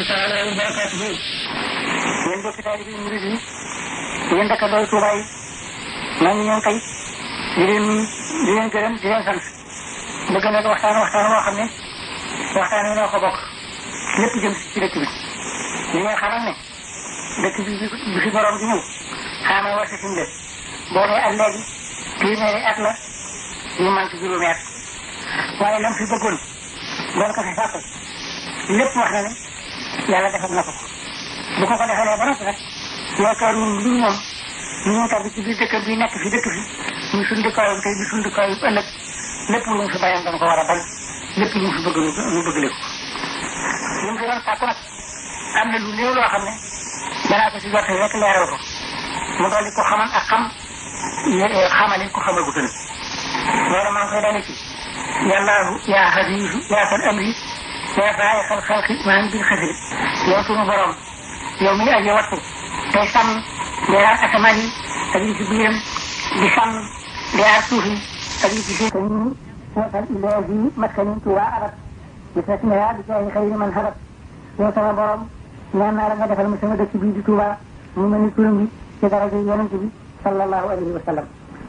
rahmatullahi taala wa barakatuhu. Yéen mbokki taalibe yi murid yi yéen dëkkandoo Tuuba yi maa ngi ñëw tey di leen gërëm di leen sant bëgg nag waxtaan woo xam ne waxtaan wi noo ko bokk lépp jëm ci dëkk bi li nga xamal ne dëkk bi bi fi borom di ñëw xaaral war si suñu def boo nee ak léegi téeméeri at la ñu manqué juróomi at waaye lam fi bëggoon doon ko fi fàtte lépp wax na ne yàlla defal na ko bu ko defalee ba noppi nag yaakaar ñun lii moom ñu tabbi ci biir dëkk bi nekk fi dëkk fi ñu suñu dëkkaayam tey di suñu dëkkaayam ëllëg lépp lu mu fi bayan dana ko war a bay lépp lu mu fi bëgg ñu bëgg lépp li mu fi doon sàkku nag am na lu néew loo xam ne danaa ko si jot rek leeral ko mu dolli ko xaman ak xam xamali ko xamal ko gën loolu maa ngi koy dale ci yàllaahu yaa hadiisu yaa sal amri yaa faayixal xalqi maa ngi bil xasri yow suñu borom yow mi aji wattu tey sàmm di aar asamaan yi ak li ci biiram di sàmm di aar suuf yi ak li ci biir nii wasal ilaahi maskani Tuuba abat bi tasmiha bi jaahi xayri man habat yow sama borom ñaan naa la nga defal ma sama dëkk bii di Tuuba mu mel ni turam bi ci daraja yonent bi sallallahu alayhi wa sallam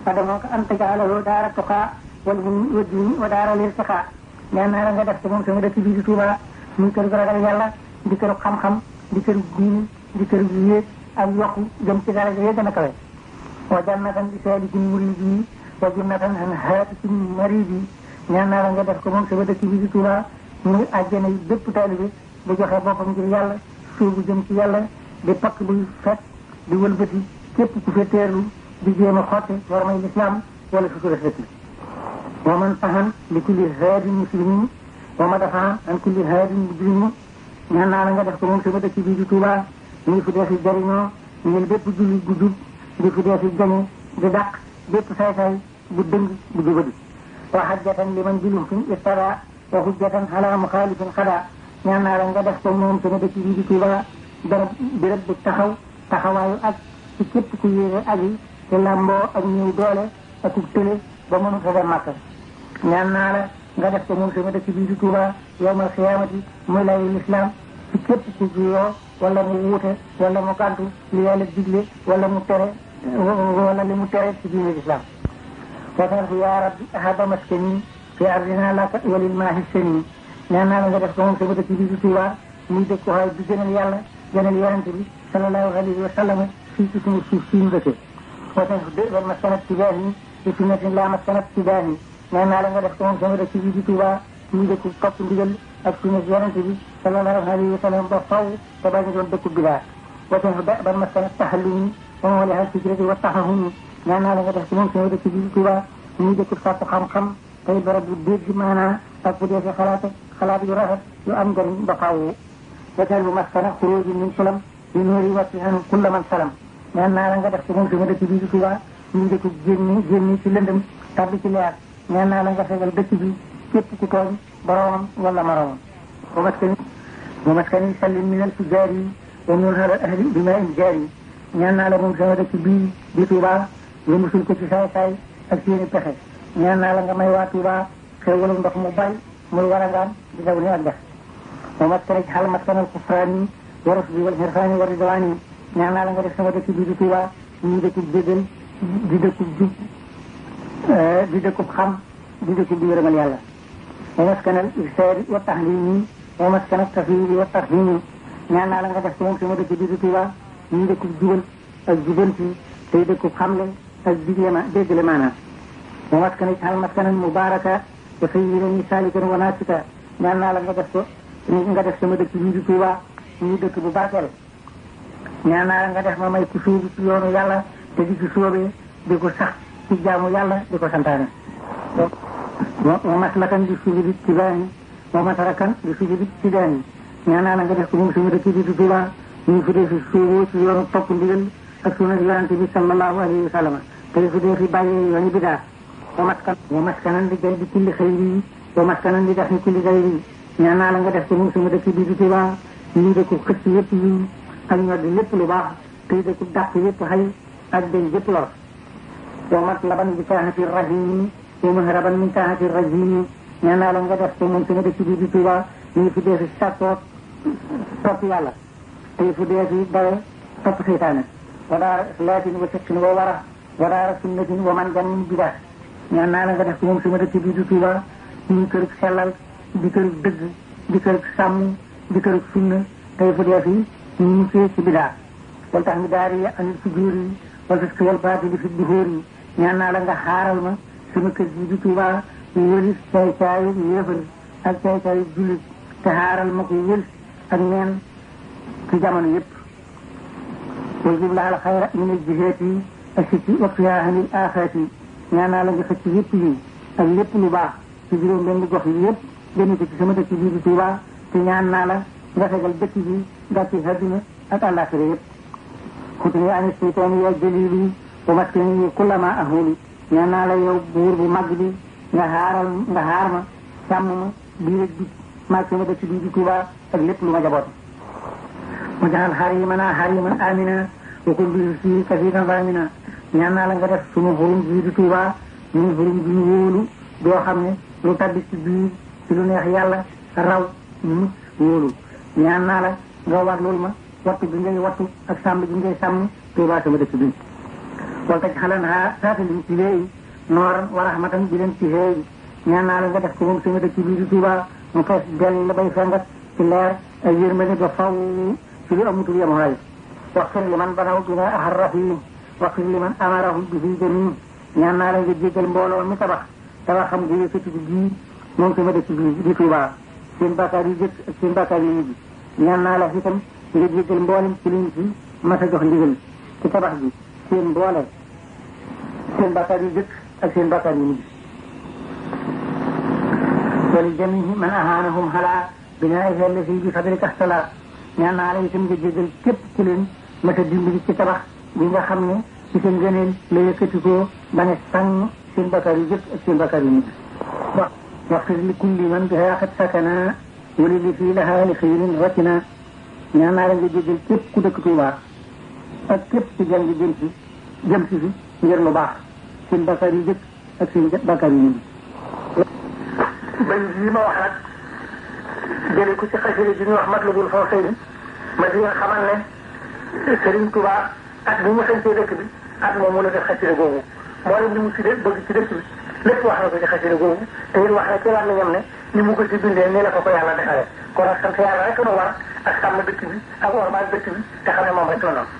adamoo ko an tajaalahu daara tuqaa wal hilmi wa diini wa daara lirtiqaa ñaan naa la nga def ko moom sama dëkk bii di Tuuba muy kër gu ragal yàlla di kër xam-xam di kër diini di kër gu yéeg ak yokku jëm ci daraja yee gën a kawe wa jannatan li saalikin muridi wa jannatan an haatikin maridi ñaan naa la nga def ko moom sama dëkk bii di Tuuba muy àjjana yi bépp taalibe bu joxe boppam ngir yàlla suubu jëm ci yàlla di pakk buy fet di wëlbati képp ku fe teerlu di jéem a xotte war may lislaam wala sutura dëkk wa man fahan li kulli haadin muslimin wa ma dafa an kulli haadin mujrimin ñaan naa la nga def ko moom sama dëkk bii di Tuuba ñu fi dee fi jariñoo ñun bépp julli bu jub di fi dee fi gañe di dàq bépp say-say bu dëng bu jubadi wa hajjatan liman bilum fin istada wa hujjatan ala muxaalifin xada ñaan naa la nga def ko moom sama dëkk bii di Tuuba barab béréb bu taxawaayu ak ci képp ku yéene aji te lamboo ak ñëw doole ak tële ba mënu fa dem Makka ñaan naa la nga def ko moom sama dëkk bii di Tuuba yawmal xiyaamati muy layu lislaam ci képp ku juyoo wala mu wuute wala mu gàntu li yàlla digle wala mu tere wala li mu tere ci diine lislaam watarfu yaa rabbi ahaba maskani fi ardina laka walil maahi sani ñaan naa la nga def ko moom sama dëkk bii di Tuuba muy dëkk xaay bi gënal yàlla gënal yonente bi sallallahu alayhi wa sallam fii ci suñu suuf si ñu dëkkee watarfu wal maskanat tijaahi bi sunnatin la maskanat tijaahi ñaan naa la nga def ko moom sama dëkk bii di Tuuba muy dëkk topp ndigal ak sunna yonente bi sallallahu alayhi wa sallam ba faw te bañ a doon dëkku bidaa watarfu ban maskanat tahallumi wa mawliha fikrati wa taxahumi ñaan naa la nga def ko moom sama dëkk bii di Tuuba muy dëkk sàkku xam-xam tey barab bu dégg maanaa ak bu dee fi xalaat yu rafet yu am njëriñ ba faaw watarfu maskana xuruji min sulam li nuuri watti anu kulla man salam ñaan naa la nga def ko moom sama dëkk bii di Tuuba muy dëkk génni ci lëndëm tabbi ci leer ñaan naa la nga fegal dëkk bi képp ku tooñ boromam wala moromam wa maskani sallim min al fujaari wa min al ahli bi ma in jaari ñaan naa la moom sama dëkk bii di Tuuba nga musul ko ci saay-saay ak seeni pexe ñaan naa la nga may waa Tuuba xéewalu ndox mu bari muy warangaan di daw ni ak dex wa maskani xal maskanal kufraani wa rusdi wal xirfaani wa ridwaani ñaan naa la nga def sama dëkk bii di Tuuba ñuy dëkkub jégal di dëkkub jub di dëkkub xam di dëkkub di yërëmal yàlla wa maskanal irsaadi wa tahlimi wa maskanal tafwidi wa tarhimi ñaan naa la nga def ko moom sama dëkk bii di Tuuba ñuy dëkkub jubal ak jubanti tey dëkkub xamle ak déggale maanaam wa maskanal xal maskanal mubaraka wa sayyidan salikan wa nasika ñaan naa la nga def sama dëkk bii di Tuuba ñuy dëkk bu barkeel ñaan naa la nga def ma may ku sóobu ci yoonu yàlla te di ci sóobee di ko sax ci jaamu yàlla di ko santaane wa maslakan di sujudi tibaani wa matarakan di sujudi tidaani ñaan naa la nga def ko moom sama dëkk bi di Tuuba ñu fi dee fi sóoboo ci yoonu topp ndigal ak sunna yonente bi sallallahu alayhi wa sallam te fi dee fi bàyyee yooni bidaa wa maskanan di jay di kulli xayri wa maskanan di def ni kulli gayri ñaan naa la nga def ko moom sama dëkk bi di Tuuba ñu dëkku xëcc yëpp yi ak ñoo di lépp lu baax tey dëkku dàq yëpp xay ak dañ yëpp lor wa matlaban bi taahati rahimi wa mahraban min taahati rajimi ñaan naa la nga def ko moom sama dëkk bi di Tuuba ñu fi dee fi sàkkoot topp yàlla tey fu dee fi dawe topp seytaane wadaara laatin wa sekkin wa wara wadaara sunnatin wa man gan bidaa ñaan naa la nga def ko moom sama dëkk bii di Tuuba ñu kër sellal di kër dëgg di kër sàmm di kër sunna tey fu dee fi ñu muccee ci bidaa wala tax mi daari yi anil si jóor yi wala tas ki wal baati di fi di xóor yi ñaan naa la nga xaaral ma sama kër bii di Tuuba wëlis caay-caayu yéefari ak caay-caayu jullit te xaaral ma ko wëlis ak neen ci jamono yëpp wal jib laal xayra min jihaat yi ak si ci waxtuyaa anil aaxaat yi ñaan naa la nga xëcc yëpp yi ak lépp lu baax ci juróom benn gox yi yëpp génn ko ci sama dëkk bii di Tuuba te ñaan naa la nga fegal dëkk bi gàcce àddina ak àllaaxira yëpp xutni ani seytaani ya jalili wa maskani kullama ahuli ñaan naa la yow buur bu mag bi nga xaar ma sàmm ma bii rek bi maag sama dëkk bii di Tuuba ak lépp lu ma jaboot mu jaxal xariman amina wa kun bi si kasiran ramina ñaan naa la nga def sunu xurum bii di Tuuba ñun xurum bi ñu wóolu doo xam ne lu tabbi ci biir ci lu neex yàlla raw ñu wóolu ñaan naa la nga war loolu ma wattu bi ngay wattu ak sàmm bi ngay sàmm Tuuba sama dëkk bi wala taj xalan ha saatali ci léegi nooran wa rahmatan bi leen ci xeeyi ñaan naa la nga def ko moom sama dëkk bii di Tuuba mu fees dell la bay fengat ci leer ak yërmande ba faw ci lu amutul yemuwaay waxfir li man banaw bina ahar rafim waxfir li man amarahum bi fi jamii ñaan naa la nga jéggal mbooloo mi tabax xam nga yëkkati bii moom sama dëkk bii di Tuuba seen bàkkaar yu jëkk ak seen bàkkaar yu mujj ñaan naa la itam nga jéggal mboolem ci liñ ci mas a jox ndigal ci tabax bi seen mboole seen bàkkaar yu jëkk ak seen bàkkaar yu mujj wali jamihi man ahanahum xalaa binaa'ihi allati bi fadlika ixtalaa ñaan naa la itam nga jéggal képp ku leen mas a dimbali ci tabax bi nga xam ne ci seen gëneel la yëkkatikoo ba ne sànn seen bàkkaar yu jëkk ak seen bàkkaar yu mujj waxfir li kulli man bihaa qad sakana wali li fii lahaa li xayrin rakina ñaan naa la nga jéggal képp ku dëkk Tuuba ak képp ci jàng jëm si fi ngir lu baax seen bàkkaar yu jëkk ak seen bàkkaar yu mujj bay lii ma wax nag jële ko ci xasida bi ñuy wax Matlabul Fawzayni ma di nga xamal ne Sëriñ Tuuba at bi mu sañcee dëkk bi at moom mu la def xasida googu moo leen li mu si bëgg ci dëkk bi lépp wax na ko ci xasida googu te it wax na ci war na ñam ne ni mu ko ci bindee nii la ko yàlla defale kon nag sant yàlla rek nu war ak sàmm dëkk bi ak ormaal dëkk bi te xam ne moom rek la noonu